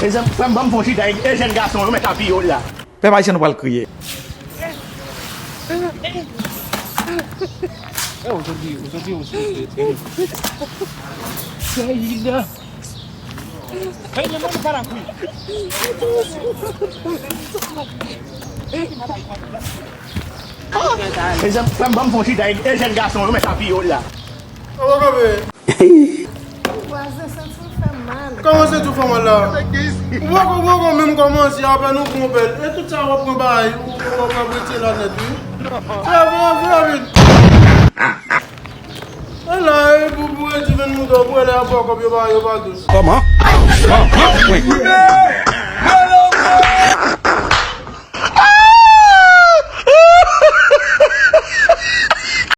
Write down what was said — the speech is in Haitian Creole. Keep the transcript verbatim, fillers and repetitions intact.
Mezanmi, frè m, ban m fon chita, e, e jèn gason yo mèt apiye w la. Pèp ayisyen, nou pral kriye. Mezanmi, frè m, ban m fon chita, e, e jèn gason yo mèt apiye w la. Ou poko veye. Vwazen, senti m fè mal. Kòman senti w fè mal la? Ou poko, ou poko menm kòmanse, apèn ou pran bèl. E tout sa w ap pran bagay, ou, ou ap pran bretye la nèt, wi. Fè, fè, fè vit. E la, e pou, pou redi venn mouton, pou wè lè y ap ba w kòb, yo pa, yo pa dous. Kòman? Kòman? Wi.